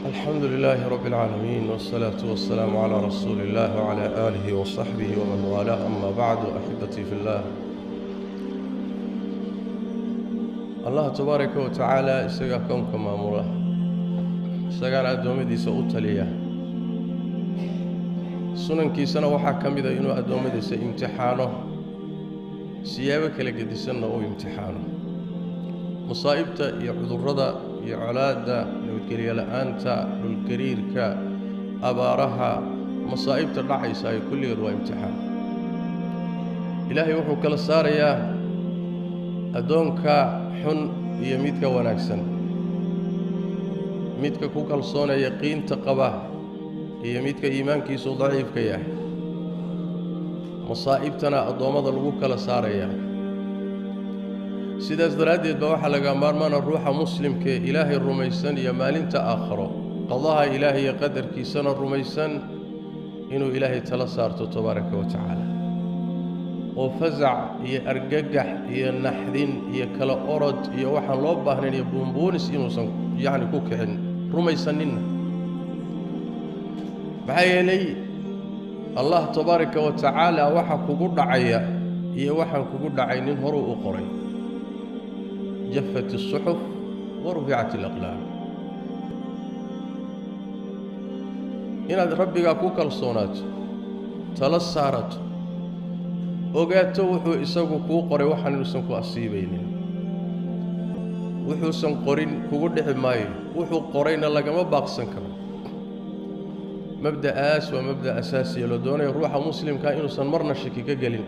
Alxamdu lilaahi rabbi اlcaalamiin wاsalaatu wasalaamu calaa rasuuli illah wcala aalihi wasaxbihi waman waalaah, ama bacdu. Axibatii fi llah, Allah tabaaraka wa tacaala isagaa kownka maamula, isagaana addoommadiisa u taliya. Sunankiisana waxaa ka mida inuu addoommadiisa imtixaano, siyaabo kala gedisanna uu imtixaano. Masaa'ibta iyo cudurrada iyo colaadda, nabadgelyo la'aanta, dhulgariirka, abaaraha, masaa'ibta dhacaysa ay kulligeed waa imtixaan. Ilaahay wuxuu kala saarayaa addoonka xun iyo midka wanaagsan, midka ku kalsoona yaqiinta qaba iyo midka iimaankiisu daciifka yahay. Masaa'ibtana addoommada lagu kala saarayaa. Sidaas daraaddeed baa waxaa laga maarmaana ruuxa muslimkaee Ilaahay rumaysan iyo maalinta aakharo, qadaha Ilaahay iyo qadarkiisana rumaysan, inuu Ilaahay tala saarto tabaaraka wa tacaala, oo fasac iyo argagax iyo naxdin iyo kala orod iyo waxaan loo baahnayn iyo buunbuunis inuusan yacni ku kicin, rumaysaninna. Maxaa yeelay, Allah tabaaraka wa tacaala waxa kugu dhacaya iyo waxaan kugu dhacaynin horuu u qoray. Jafat الsuxuf wa ruficat alaqlaam. Inaad Rabbigaa ku kalsoonaato, tala saarato, ogaato wuxuu isagu kuu qoray waxaan inuusan ku asiibaynin, wuxuusan qorin kugu dhici maayo, wuxuu qorayna lagama baaqsan karo. Mabda'aas waa mabda' asaasiya loo doonayo ruuxa muslimkaa inuusan marna shaki ka gelin.